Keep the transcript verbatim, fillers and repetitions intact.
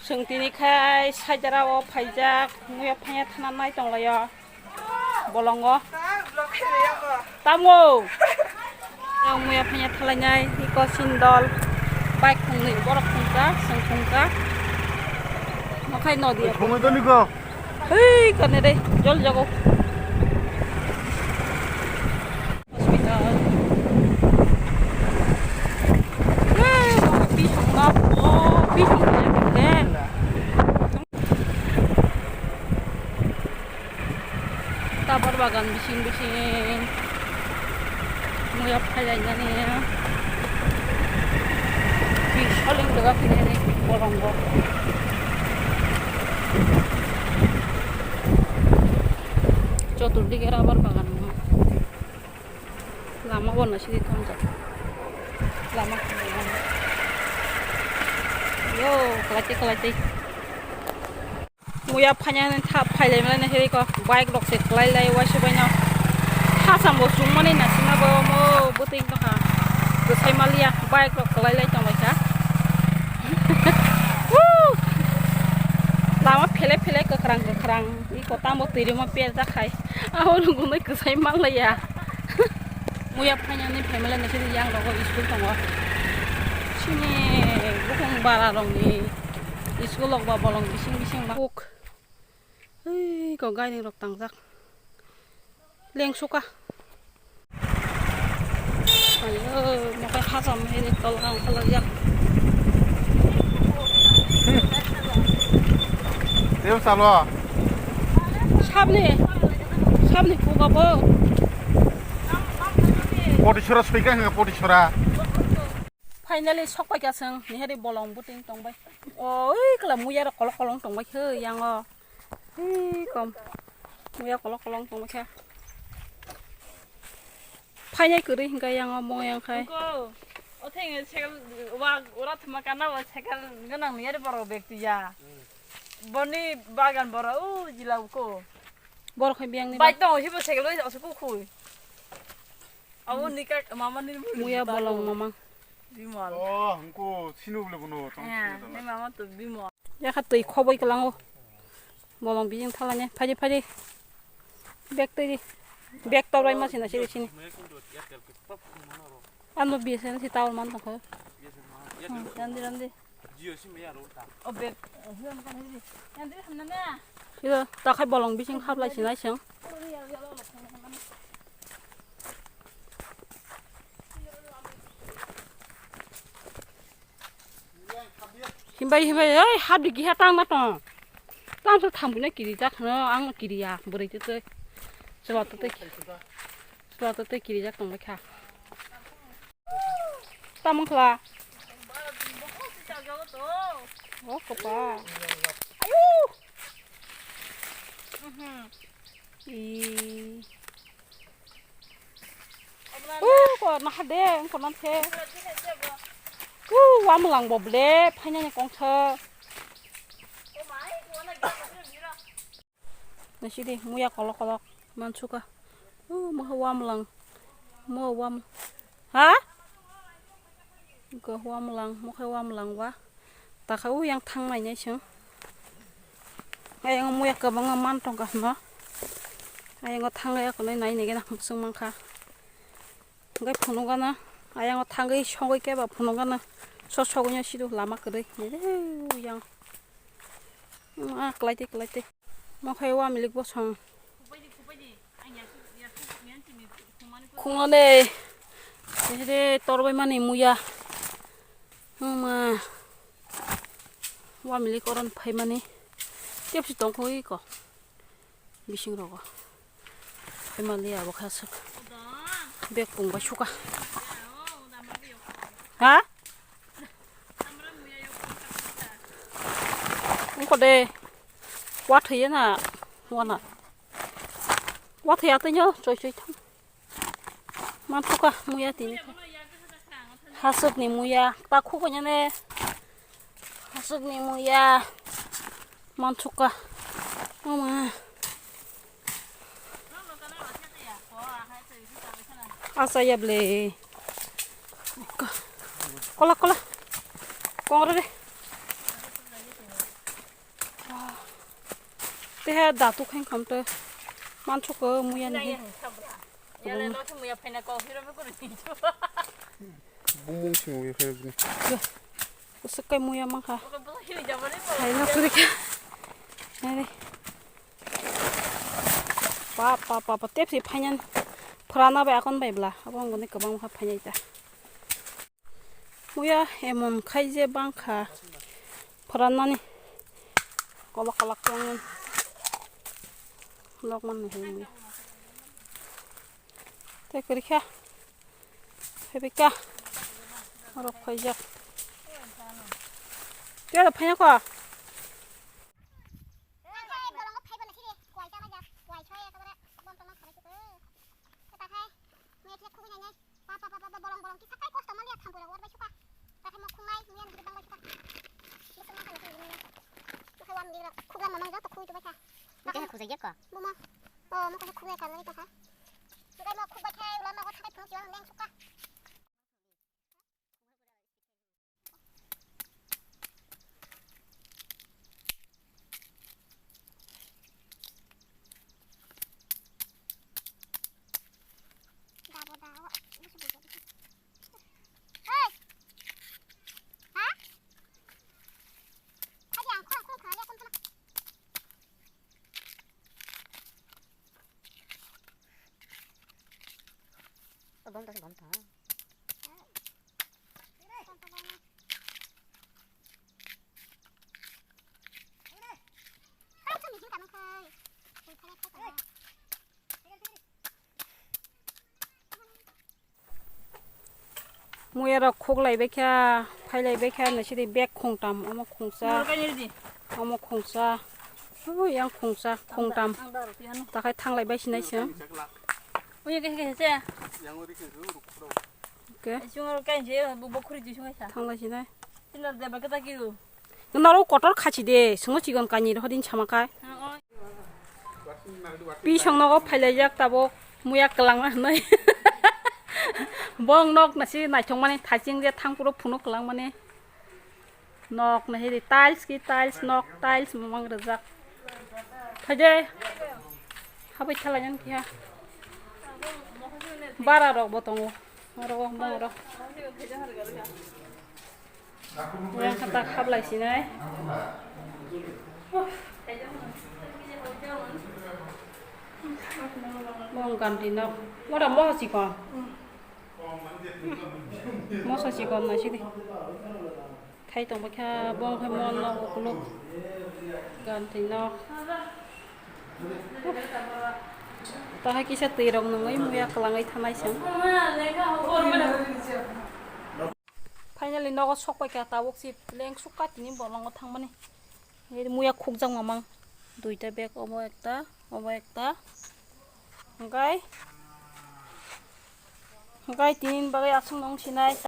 Chwng tini khai Saidara o phaijak, muya phanya thana nai tonglaio bolongo. Tamo? Ang muya phanya thalainai, iko sindol, bike thwngnwi, borok thwngkha, chwng thwngkha. Mokhai nodi. Khumui toni ko. Hei, kane dei, jol jago. Hospital. Hei, bising ma, oh, bising ma, hei. Tabor bagan bising bising. Muya phailainani. Bisoling doga kini bolongo. Choturdike rubber bagan. Lama bo naisidi thamjak. Lama. Yo, kwlaite kwlaite. Muya phanya ni tha phailai mani heri ko bike rok se kwlai lai waisa bai no. Thasam bo chwng mani naisingma bo mo bwtwi tongkha. Kwsai maliya bike rok kwlai lai tonglaikha. Woo! Lama phele phele kwkhwrang kwkhwrang. Iko tamo twi rima per jakhai. Abo nugwi kwsai manlaiya. Muya phainani family ni sini yang rogo school tongo. Sini bukung bara rokni school rok ba bolong bising bising ma. Kuk. Hei, ko gairing rok tangjak. Lengsuka. Ayo, mokai hajam hini tol ang khalajak. Teo salo. Sabni, sabni kuga bo. Poti sora soika hwnga, poti sora. Finally, sok paikha chwng, nihari bolong buting tongbai. Oi, kala muya rok kolok kolong tongbai khe, yango. Hei, kom. Muya kolok kolong tongbai kha. Phainai kwrwi hwnkha yang o mo yang khai. Ko, o theng cycle wa ura thuma kana wa cycle gwnang ni ari borok bag tuya. Boni bagan borok u jila ko. Borok hai biyang ni. Bai tong hibo cycle bai asuk khui. Abo ni ka mama ni muya bolong mama. Bimal. Oh, hwnkhe sino bole bono tong. Ni mama to Bimal. Yakha twi khoboi kwlango. Bolong bijing thalani. Phaidi, phaidi. Bag twi di. Bag torai ma sina siri sini. Ano B S N L si tower man tongkho. Hmm, randi, randi. O bag. Randi, randi, randi. Sida takhai bolong bijing hablai sinai seng. Himbai, himbai, oi, habdi giha tang na tong. Tang sa thambu na kiri jak no, ang kiri ya, bwrwi tei tei. Chwla tei tei. Chwla tei tei kiri jak tong kha. Tamo khla. O kopa. Ayu. I. Uh, ko na hade, ko na the. Uh, wa mlang bo ble, phanya ni kong tha. Na sidi, muya kolok kolok, man suka. Uh, mo wa mlang. Mo wa m-, ha? Go wa mlang, mo khe wa mlang wa. Takha u yang thang nai nai sung. Ayang muya kwbangma man tongkha hwno. Ayang o thang ya kunui nai nai gana muchung mankha. Hwnkhe phunukgana, ayang o thangwi sogwi keba phunukgana. So sogwino sidu lama kwrwi. Yang. Ma kwlaite kwlaite. Mo khe wa milik bosong. Khungo de. Ede torbai mani muya. Huma. Wa milik oron phaimani. Tepsi tongkho iko. Bising rogo. Phaimali abo kha aswk. Bag pung bai suka. Ha? Ungko de. Wa thaiya na. Wana. Wa thaiya tanya choi choi thang. Mansuka muya tini. Hasukni muya. Takhu konyane. Hasukni muya. Mansuka. Oma. Asa ya ble. Kola, kola. Kongre de. Teha datu khain khamto mansuk muya ni. Yale no muya phaina ko hiro me kuru ni. Bumung sing muya phaina bini. Usuk kai muya mangkha. Hai no kuri kha. Hai. Pa pa pa pa tepsi phainan. Phrana bai akon bai bla. Abo ang goni kwbang kha phainai ta. Muya emon khai je bangkha phrannani kolok kolok tongwi lokman ni hai muya. Tei kwrwikha phaibikha norok phaijak. Tei phaina kho. Pa, pa, pa, pa, pa, bolong, bolong, kisa kai kosto manliya, thampui rok war bai suka. Takhai mo khungnai, muyan gidi bang bai suka. Bwswk ma khaina khungnai. Takhai wam gidi rok khukla mamang joto khungnai tubai kha. Takhai khujai ya ko? Buma. O, mo khaisa khukla kanjani takha. Takhai mo khukbai khai, ulo nogo thakai phunuk siwa leng suka. Bom to, bom to. Muya rok khuk lai bai kha, phai lai bai kha, naisidi bag khungtam, omo khungsa, omo khungsa, ui yang khungsa, khungtam. Takhai thang lai bai sinai se. Oke. Thang lai sinai. Nalo kotor khachi de, swngo chikon kani rw hodin sama khai. Pisong nogo phailaijak tabuk muya kwlangma hinwi. Bong nok nasi naithokmani thaching je thangphuru phunuk kwlangmani. Nok nahidi tiles ki tiles nok tiles mamang rijak. Phaide. Habai thalaiyan kiha. Bara rok bo tongo. Oro bong rok. Yang kata khablai sinai. Bong ganti nok. Ora mosa chikon. Mosa chikon na sidi. Khai tong bakha bong khai mon nok ukuluk. Ganti nok. Tahai kisa twi rok nungwi muya kwlangwi thanai se. Finally nogo sok pai kha tabuk si leng sukha tini bolongo thangmani. Ei muya khukjak mamang duita bag obo ekta obo ekta. Hwnkhe hwnkhe tini bagwi aswk nung sinai.